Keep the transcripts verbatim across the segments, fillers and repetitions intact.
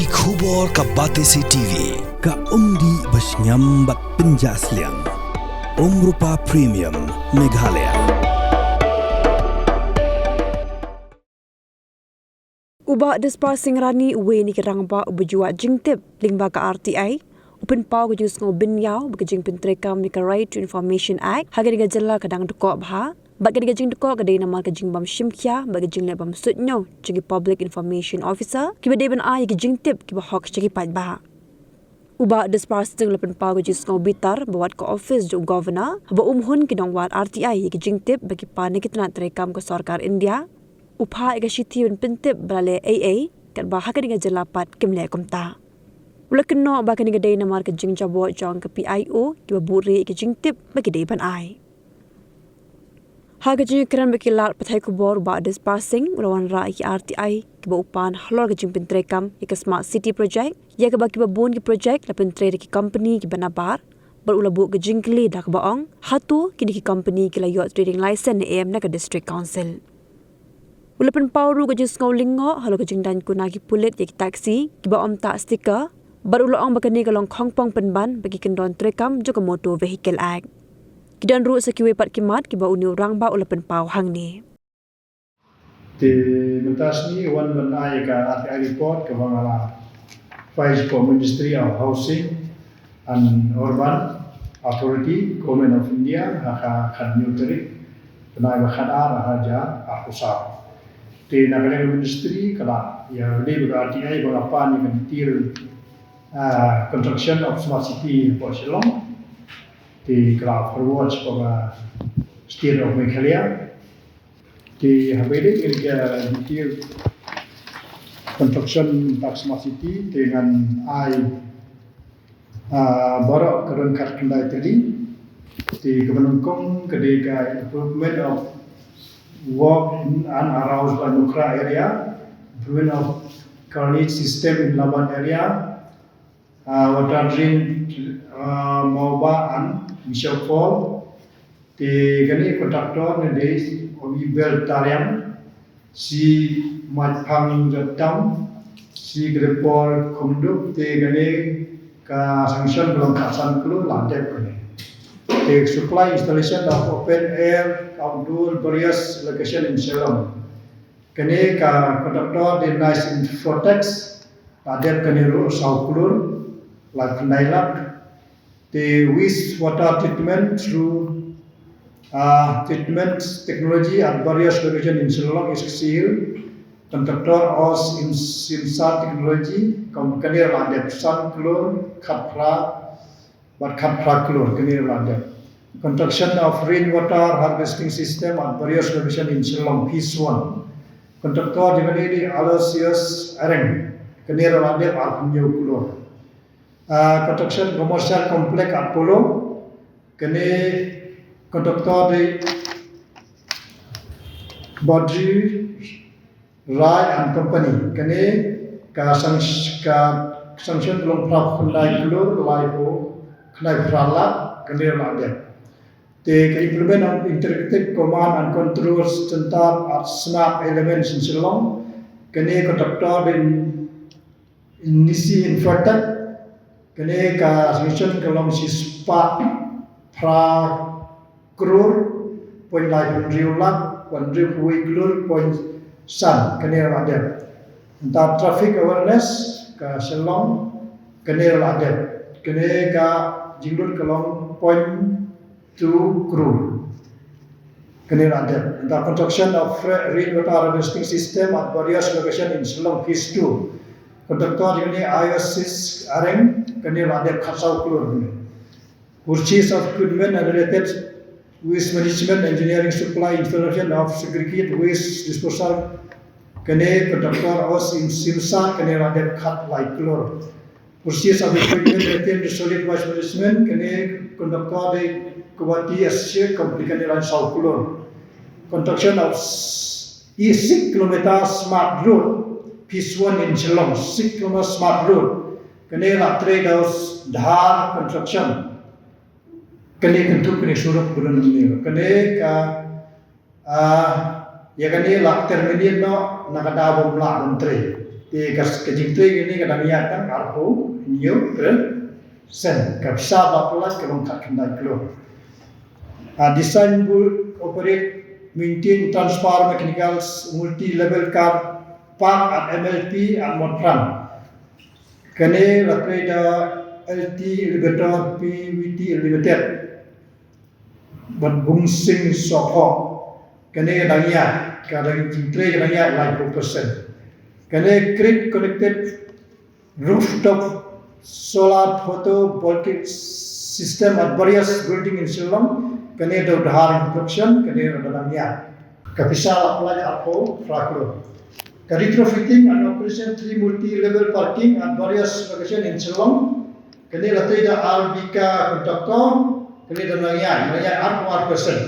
Ki khubor ka Batesi T V, ka umdih ba shngiam bad pynjah sliang. Umrupa Premium, Meghalaya. U Bah Dispar Singh Rani, uwei na ki rangbah uba ju wad jingtip lyngba ka R T I, u pynpaw ka jingsngew bynñiaw ba ka jingpyntreikam ïa ka Right to Information Act ha kane ka jylla ka dang dkoh bha. Bad kane ka jingdkoh ka dei namar ka jingbym shim khia bad ka jingleh bym suidñiew jong ki Public Information Officer kiba dei ban ai ïa ki jingtip kiba hok sha ki paidbah. U Bah Dispar Singh u la pynpaw ka jingsngew bitar ba wat ka ophis jong u Governor haba um hun ki nongwad R T I ïa ki jingtip ba ki pan na ki tnat treikam ka sorkar India. U phah ïa ka shithi ban pyntip ba la leh ei ei, katba ha kane ka jylla pat kim leh kumta. U la kynnoh ba kane ka dei namar ka jingjaboh jong ka P I O kiba buhrieh ïa ki jingtip ba ki dei ban ai. Ha ka jingïakren bad ki lad pathai khubor, u Bah Dispar Singh u la wanrah ïa ki R T I kiba u pan halor ka jingpyntreikam ïa ka Smart City Project, ïa kaba kiba bun ki project la pyntrei da ki company kiba nabar, bad u la buh ka jingkylli da kaba ong, hato kine ki company ki la ïoh trading license ne em na ka District Council. U la pynpaw ruh ka jingsngew lyngngoh halor ka jingdaiñ kuna ki pulit ïa ki taxi kiba ym tah sticker, bad u la ong ba kane ka long khongpong pynban ba ki kyndon treikam jong ka Motor Vehicle Act. Ki don ruh sa kiwei pat ki mat kiba une u rangbah u la pynpaw hangne. Te mynta sngi wan ban ai ka R T I report kaba nga la file ko Ministry of Housing and Urban Authority, Government of India, ha ka khathynñiew tarik bnai ba khatar, ar hajar arphew saw. Te na kane ka ministry ka la ïa dei ba ka R T I ba la pan ïa ka detail, ah, construction of smart city hapoh Shillong. Te ka la forward sha ka State of Meghalaya. Te haba ïadei bad ka detail construction of smart city, te ngan ai, ah, baroh ka don khatkhyndai tylli. Te kaba nyngkong ka dei ka improvement of walk in and around Nukra area, improvement of drainage system in Laban area, uh, water drain, uh, Mawbah and Bishop Fall. Te kane contractor ne dei Obibel Tariang, C Maitphang Jattam, C Grepor Khumdup. Te kane ka sanction ka long khatsan klur, la dep kane. Te supply installation of open air outdoor various location in Shillong. Kane ka contractor dei Nice Infotech, la dep kane ruh saw klur laiphew lai lak. Te waste water treatment through, uh, treatment technology at various location in Shillong, East Khasi Hills. Contractor Os Sim-, Simsa Technology, kane ruh la dep san klur khatphra bad khatphra klur, kane ruh la dep. Construction of rainwater harvesting system at various location in Shillong, phase one. Contractor jong kane dei Aloysius Areng, kane ruh la dep arphew hynñiew klur. Ah, construction commercial complex at Polo, kane contractor dei Badri Rai and Company. Kane ka sanc-, ka sanction ka long phra phew khyndai klur laiphew khyndai phra lak, kane ruh la dep. Te ka implement of integrated command and control center at Smart Elements in Shillong, kane ka contractor dei Nisi Infotech. Kane ka sanction ka long shispah phra klur point laiphew hynriew lak, hynriewphew wei klur point san, kane ruh la dep. Nangta traffic awareness ka Shillong, kane ruh la dep. Kane ka jinglut ka long point two klur. Kane ruh la dep. Nangta construction of ra-, rainwater harvesting system at various location in Shillong, phase two. Contractor jong kane Aloysius Areng, kane ruh la dep, khatsaw klur kane. Purchase of equipment and related waste management, engineering, supply, installation of segregated waste disposal, kane contractor Os Sim-, Simsa, kane ruh la dep, khatlai klur. Purchase of equipment related to solid waste management, kane contractor dei Kawati Associate Company, kane ruh la dep, saw klur. Construction of s-, e six kilometer smart road, phase one in Shillong, six kilometer smart road, kane la trei da Dhar Construction. Kane kynthup kane surok ba don hangne. Kane ka, ah, ïa kane la terminate noh na ka daw bym lah ban trei. Te ka, ka jingtrei kane ka dang ïaid tang arphew hynñiew percent. Ka pisa ba pyllait ka long khatkhyndai klur. Ah, design, build, operate, maintain, transfer mechanical multi-level car park at M L P at Motphran. Kane la trei da L T Elevator P V T Limited. Bad Bungsing Sohphoh. Kane ka dang ïaid, ka dang jingtrei ka dang ïaid laiphew percent. Kane grid connected rooftop solar photovoltaic system at various building in Shillong. Kane da Udhar Construction, kane da dang ïaid. Ka pisa la pyllait arphew phra klur. Ka retrofitting and operation three multi-level parking at various location in Shillong. Kane la trei da Albika Contractor, kane da dang ïaid, dang ïaid arphew ar percent.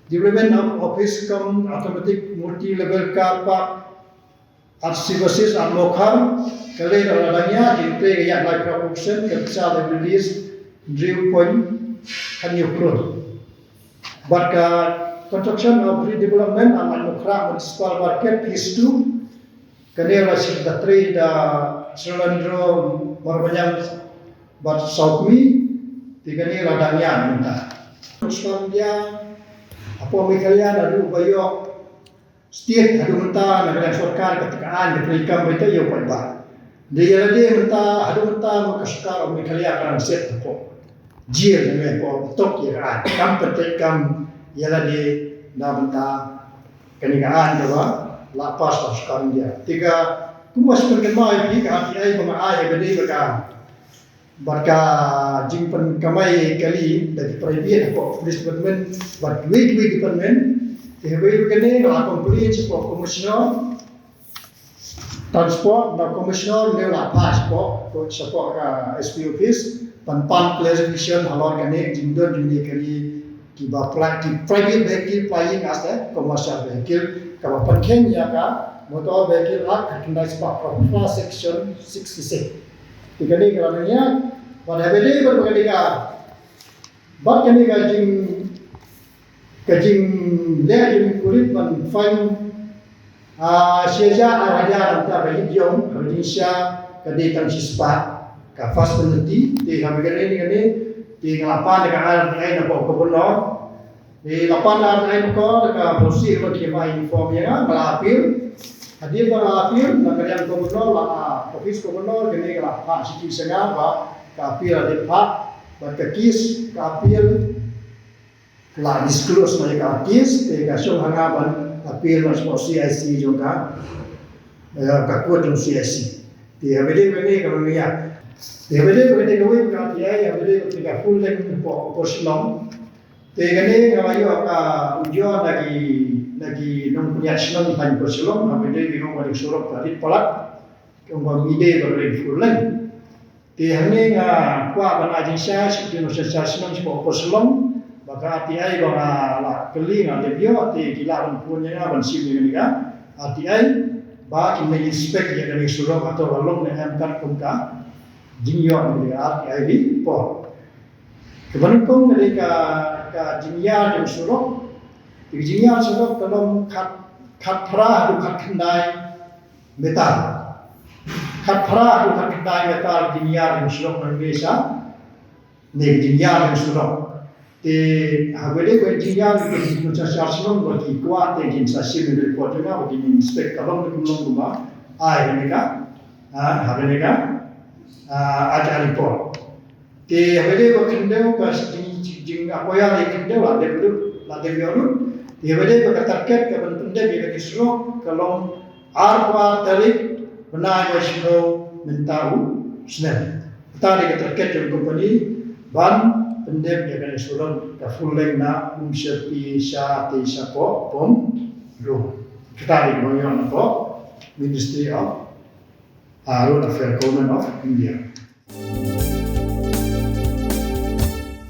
Development of office cum automatic multi-level car park at Sivasis at Mokhar, kane da dang ïaid, jingtrei ka ïaid laiphew percent, ka pisa la release hynriew point hynñiew klur. Bad ka construction of redevelopment at Laitumkhrah Municipal Market Phase two, kane la trei da Shalendra Marbaniang bad Saukmi, te kane la dang ïaid mynta. Australia, hapoh Meghalaya naduh ba ïoh state haduh mynta na ka liang sorkar kata ka aiñ ka treikam ba ïa ïoh paidbah. Dei ïalade mynta, haduh mynta ma ka sorkar Meghalaya ka dang set hapoh jail ne hapoh tok ïa ka aiñ. Kam pyntrei kam ïalade na mynta kane ka aiñ kaba la pass da sorkar India. Te ka kumba shu pynkynmaw ïa phi ka R T I ba nga ai ha ka dei ba ka bad ka jingpynkamai kali da ki private hapoh police department bad kiwei kiwei department. Te haba ïa kane nga la complain shapoh Commissioner Transport, na Commissioner ne la phah shapoh, shapoh ka S P office ban pan clarification halor kane ka jingdon jong kane kali kiba pla-, ki private vehicle plying as a commercial vehicle kaba pynkheiñ ïa ka Motor Vehicle Act khatkhyndai spah phra, section sixty-six. Te kane ka la nang ïa, bad haba ïadei bad kane ka, bad kane ka jing, ka jingleh jong ki pulit ban fine, ah, shi hajar ar hajar nangta ka ïit jong, ka jingshisha ka dei tang shispah, ka first penalty. Te haba kane kane, te nga la pan da ka R T I na ka Governor. Te la pan da ka R T I na ka, da ka policy ba ki ma inform ïa nga, nga la appeal. Hadien ba nga la appeal, na ka liang Governor la, ah, office Governor, kane ka la phah shithi sha nga ba ka appeal la dep phah, bad ka case ka appeal la disclose na ïa ka case, te ka shong ha nga ban appeal na shapoh C I C jong ka, eh, ka court jong C I C. Te haba ïadei bad kane ka long ïa. Te haba ïadei bad kane kawei ka R T I, haba ïadei bad ka full length hapoh Upper Shillong. Te kane nga la ïoh ka ujor na ki, na ki nongpynïaid shnong ha Upper Shillong, haba ïadei bad kane ka surok ka rit palat, kaba ïadei bad ka full length. Te hangne nga kwah ban ai jingshai sha ki nongshai shnong shapoh Upper Shillong, ba ka R T I ba nga la kylli nga dep ïoh, te ki lah ban phone ïa nga ban shim ïa kane ka R T I, ba kin inspect ïa kane ka surok hato ka long ne em katkum ka jingïoh ne ka R T I report. Kaba nyngkong ka dei ka, ka jingïar jong surok. Te ka jingïar surok ka long khat, khatphra haduh khatkhyndai meter. Khatphra haduh khatkhyndai meter jingïar jong surok nangne sha, ne ka jingïar jong surok. Te haba ïadei bad ka jingïar jong surok, ki kwah te kin sa shim ïa ka report jong nga, ba kin inspect ka long ne kum long kumba ai ha kane ka, ah, ha kane ka, ah, ai ka report. Te haba ïadei bad ka khyndew ka jing, jing, jing, ah, koya ïa ka khyndew la dep lut, la dep ïoh lut. Te haba ïadei bad ka target kaban pyndep ïa kane ka surok ka long arphew ar tarik bnai ba shiphew mynta u snem. Kata dei ka target jong ka company ban pyndep ïa kane ka surok ka full length na Umsherpi sha te shapoh Pom Road. Kata dei kaba ïoh na ka Ministry of, ah, Road Affairs, Government of India.